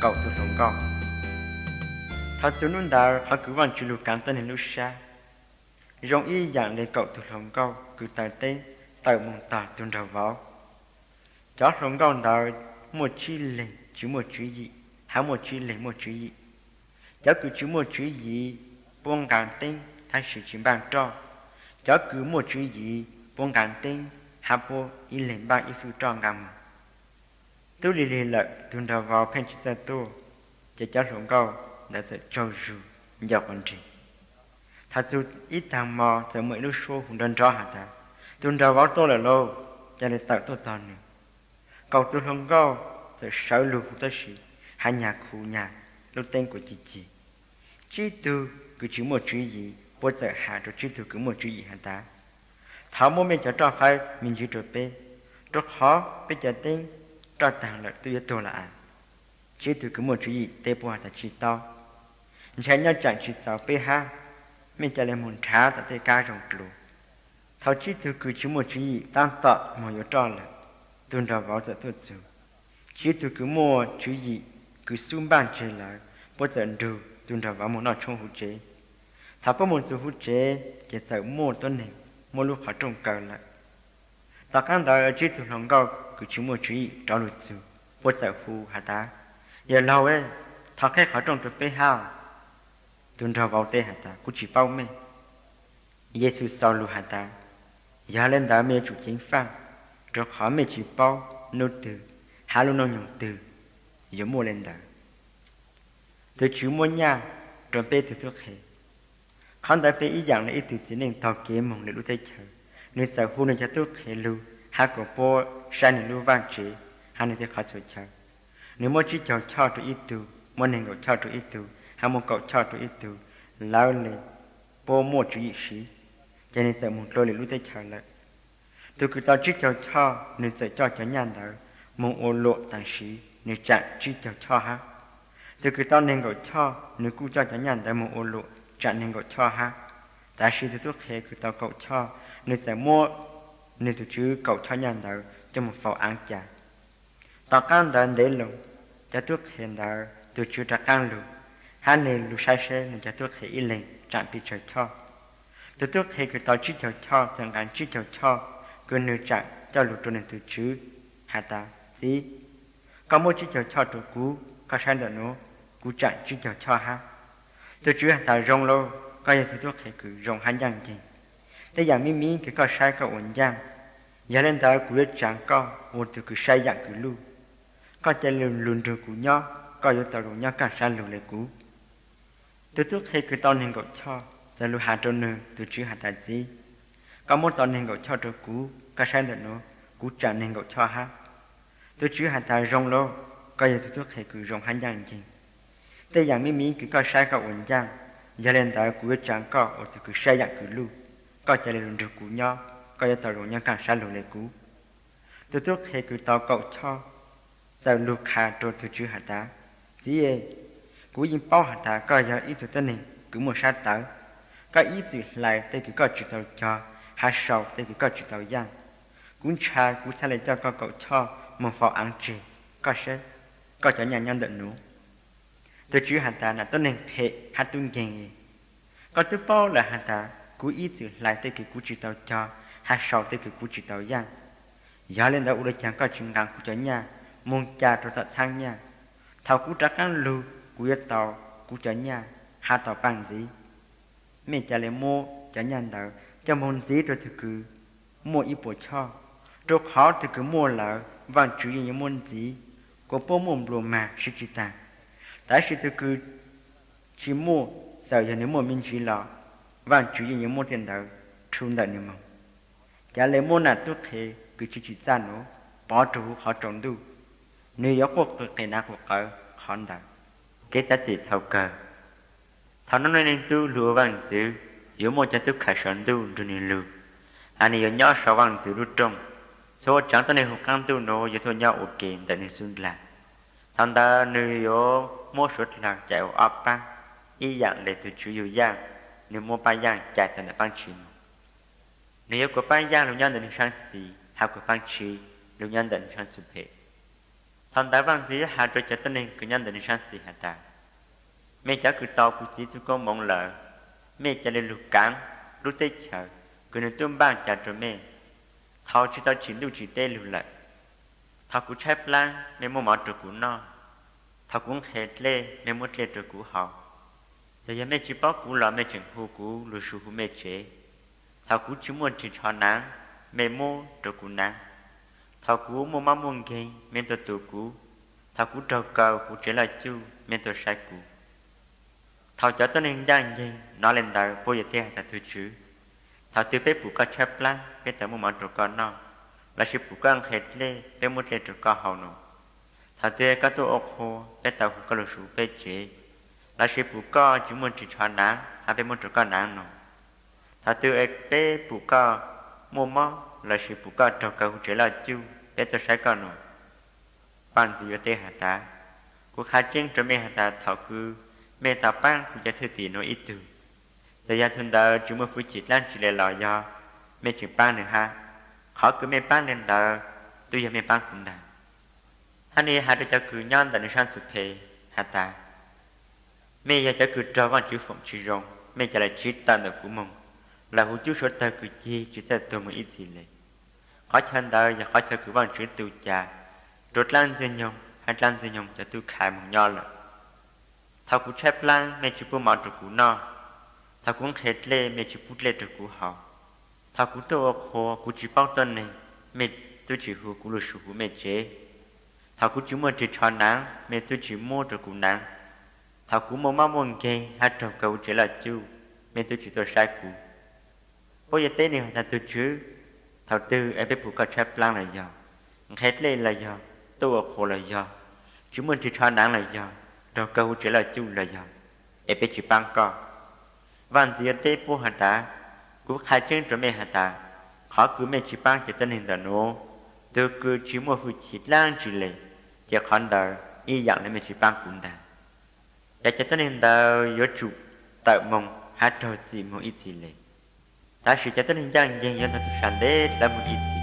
kaum tus hluas nkauj. Thaum txug hnub ntawd qhov kws Vaajtswv lug kaav tuab neeg lub sab zoo ib yaam le kaum tug hluas nkauj kws taws teb tawm moog tog tug nraug vauv. Cov hluas nkauj ntawd muaj tsib leeg tsi muaj tswv yim, hab muaj tsib leeg muaj tswv yim. Cov kws tsi muaj tswv yim puab nqaa teeb tab sis tsi npaaj roj. Cov kws muaj tswv yim puab nqaa teeb hab puab ib leeg npaaj ib fwj roj nqaa moog. Tub lig lig lawm tug nraug vauv pheej tsi txawj tuaj, ces cov hluas nkauj ntawd txawm tsaug zug ncau quas nrig. Thaum txug ib taag mo txawm muaj ib lub suab hu nrov nrov has tas, tug nraug vauv tuaj lawm lauj, ca le tawm tuaj tog nwg. Kaum tug hluas nkauj txawm sawv lug hu tab sis hab nyag khu nyag lub teeb kuas cig cig. Tsib tug kws tsi muaj tswv yim puab txawm has rua tsib tug kws muaj tswv yim has tas, thov muab mej cov roj fawb me ntsiv rua peb, rua qhov peb cov teeb roj taag lawm tub yuav tuag lawm as. Tsib tug kws muaj tswv yim teb puab has tas tsi tau, ntshe nyob tsaam tsi txaus peb hab, mej ca le moog nrhav tom tej kab zoo dlua. Thaum tsib tug kws tsi muaj tswv yim taab tom moog yuav roj lawm, tug nraug vauv txawm tuaj txug. Tsib tug kws muaj tswv yim kws xub npaaj tseg lawm puab txawm nrug tug nraug vauv moog noj tshoob huv tsev. Thaum puab moog txug huv tsev ces txawm muaj tuab neeg muab lub qhov rooj kaw lawm. Tom qaab ntawd tsib tug hluas nkauj kws tsi muaj tswv yim rov lug txug, puab txawm hu has tas, yawg laug, thov qheb qhov rooj rua peb hab. Tug nraug vauv teb has tas, kuv tsi paub mej. Yexus xaus lug has tas, yog le ntawd mej yuav tsum ceev faaj, rua qhov mej tsi paub nub twg hab lub noob nyoog twg yuav muaj le ntawd. Tug Tswv muab nyaj rua peb tug tub qhe. Qhov ntawd peb ib yaam le ib tug txiv neej taug kev moog lwm lub teb chaws, nwg txawm hu nwg cov tub qhe lug hab kuas puab saib nwg lub vaaj tsev hab nwg tej qhov txhua chaw. Nwg muab tsib caug choj rua ib tug, muab neeg nkaum choj rua ib tug, hab muab kaum choj rua ib tug, lawv le puab muaj tswv yim siv, ces nwg txawm moog dlua lwm lub teb chaws lawm. Tug kws tau tsib caug choj nwg txawm coj cov nyaj ntawd moog ua luam taag siv, nwg tsaam tsib caug choj hab. Tug kws tau neeg nkaum choj nwg kuj coj cov nyaj ntawd moog ua luam tsaam neeg nkaum choj hab. Tab sis tug tub qhe kws tau kaum choj, nwg txawm muab nwg tug tswv kaum choj nyaj ntawd coj moog faus aav cas. Tom qaab ntawd ntev lug, cov tub qhe ntawd tug tswv rov qaab lug, hab nwg lug saib seb nwg cov tub qhe ib leeg tsaam pes tsawg choj. Tug tub qhe kws tau tsib caug choj txawm nqaa tsib caug choj kws nwg tsaam coj lug rua nwg tug tswv has tas, txiv, koj muab tsib caug choj rua kuv, koj saib ntawm nuav, kuv tsaam tsib caug choj hab. Tug tswv has tas, zoo lauj, koj yog tug tub qhe kws zoo hab ncaaj nceeg. Tej yaam me me kws koj saib koj ua ncaaj, yog le ntawd kuv yuav tsaav koj ua tug kws saib yaam kws luj. Koj ca le lug nrug kuv nyob, koj yuav tau zoo nyob kaaj sab lug le kuv. Tug tub qhe kws tau neeg nkaum choj txawm lug has rua nwg tug tswv has tas, txiv, koj muab tau neeg nkaum choj rua kuv, koj saib ntawm nuav, kuv tsaam neeg nkaum choj hab. Tug tswv has tas, zoo lauj, koj yog tug tub qhe kws zoo hab ncaaj nceeg. Tej yaam me me kws koj saib koj ua ncaaj, yog le ntawd kuv yuav tsaav koj ua tug kws saib yaam kws luj. Koj ca le lug nrug kuv nyob, koj yuav tau zoo nyob kaaj sab lug le kuv. Tug tub qhe kws tau kaum choj txawm lug qha rua tug tswv has tas, txiv, kuv yeej paub has tas koj yog ib tug tuab neeg kws muaj sab tawv. Koj ib txwm hlais tej kws koj tsi tau cog, hab sau tej kws koj tsi tau yaaj. Kuv ntsha kuv txhaj le coj koj kaum choj moog faus aav tseg. Koj saib, koj cov nyaj nyob ntawm nuav. Tug tswv has tas, nam tuab neeg phem hab tub nkeeg, koj tub paub lawm has tas kuv ib txwm hlais tej kws kuv tsi tau cog, hab sau tej kws kuv tsi tau yaaj. Yog le ntawd ua le caag koj tsi nqaa kuv cov nyaj moog ca rua tom txhaab nyaj? Thaum kuv rov qaab lug kuv yuav tau kuv cov nyaj hab tau paaj ntxiv. Mej ca le muab cov nyaj ntawd coj moog ntxiv rua tug kws muaj ib puas choj, rua qhov tug kws muaj lawm Vaajtswv yeej yuav muab ntxiv, kuas puab muaj nplua mag siv tsi taag. Tab sis tug kws tsi muaj, txawm yog nwg muaj me ntsis los Vaajtswv yeej yuav muab tej ntawd rhu ntawm nwg moog. Ca le muab nam tub qhe kws tsi tsim txaj nuav pov rua huv qhov tsaus ntuj, nwg yuav quaj qw qis nav quas qawv qhov ntawd. Kev xav txim txhaum kawg. Thaum noob neej tub lug ua vaaj ntxwv, yuav muaj cov tub khaws saum ntuj nrug nwg lug, has nwg yuav nyob sau vaaj ntxwv lub rooj. Txhua tsaav tuab neeg huv qaab ntuj nuav yuav tuaj nyob ua ke ntawm nwg xub ndlag. Thaum ntawd nwg yuav muab suav dlawg cais ua ob paab, ib yaam le tug tswv yug yaaj, nwg muab paab yaaj cais tawm ntawm paab tshiv moog. Nwg yuav kuas paab yaaj lug nyob ntawm nwg saab xis, hab kuas paab tshiv lug nyob ntawm nwg saab txuj phem. Thaum ntawd Vaaj Ntxwv yuav has rua cov tuab neeg kws nyob ntawm nwg saab xis has tas, mej cov kws tau kuv txiv txuj koob moov lawm, mej ca le lug kaav lub teb chaws kws nwg tub npaaj ca rua mej. Thaus tsi tau tsim ntuj tsim teb lug lawm, thaus kuv tshaib plaab mej muab mov rua kuv noj, thaus kuv nqhe dlej mej muab dlej rua kuv haus. Txawm yog mej tsi paub kuv los mej tseem hu kuv lug su huv mej tsev. Thaus kuv tsi muaj ris tsho naav, mej muab rua kuv naav. Thaus kuv muaj mob muaj nkeeg mej tuaj tu kuv. Thaus kuv raug kaw huv tsev loj cuj mej tuaj saib kuv. Thaus cov tuab neeg ncaaj nceeg nov le ntawd puab yuav teb has tas, Tug Tswv, thaus twg peb pum koj tshaib plaab peb tau muab mov rua koj noj, lossis pum koj nqhe dlej peb muab dlej rua koj haus nua? Thaus twg koj tuaj ua qhua peb tau hu koj lug su peb tsev, lossis pum koj tsi muaj ris tsho naav hab peb muab rua koj naav nua? Thaus twg peb pum koj muaj mob lossis pum koj raug kaw huv tsev loj cuj peb tuaj saib koj nua? Vaaj Ntxwv yuav teb has tas, kuv qha tseeb rua mej has tas thaus kws mej tau paab kuv cov thwj tim nua ib tug, txawm yog tug ntawd tsi muaj hwj chim dlaab tsi le los yog mej tseem paab nwg hab. Qhov kws mej paab le ntawd tub yog mej paab kuv ntag. Hab nwg has rua cov kws nyob ntawm nwg saab xis phem has tas, mej yog cov kws raug Vaajtswv foom tsi zoo, mej ca le tsiv tawm ntawm kuv moog, lawm huv cub suav tawg kws cig tsi txawj tuag moog ib txhis le. Qhov chaw ntawd yog qhov chaw kws Vaajtswv tu cas rua dlaab ntxwg nyoog hab dlaab ntxwg nyoog cov tub khaiv moog nyob lawm. Thaus kuv tshaib plaab mej tsi pub mov rua kuv noj, thaus kuv nqhe dlej mej tsi pub dlej rua kuv haus, thaus kuv tuaj ua qhua kuv tsi paub tuab neeg, mej tub tsi hu kuv lug su huv mej tsev. Thaus kuv tsi muaj ris tsho naav mej tub tsi muab rua kuv naav. Thaus kuv muaj mob muaj nkeeg hab raug kaw huv tsev loj cuj, mej tub tsi tuaj saib kuv. Puab yuav teb nwg has tas, Tug Tswv, thaus twg es peb pum koj tshaib plaab los yog nqhe dlej los yog tuaj ua qhua los yog tsi muaj ris tsho naav los yog raug kaw huv tsev loj cuj los yog, es peb tsi paab koj? Vaaj Ntxwv yuav teb puab has tas, kuv qha tseeb rua mej has tas, qhov kws mej tsi paab cov tuab neeg ntawm nuav, tug kws tsi muaj hwj chim dlaab tsi le, ces qhov ntawd ib yaam le mej tsi paab kuv ntag. Ces cov tuab neeg ntawd yuav tsum tawm moog hab raug txim moog ib txhis le. Tab sis cov tuab neeg ncaaj nceeg yuav nrug tug sam ntev dlawv moog ib txhis.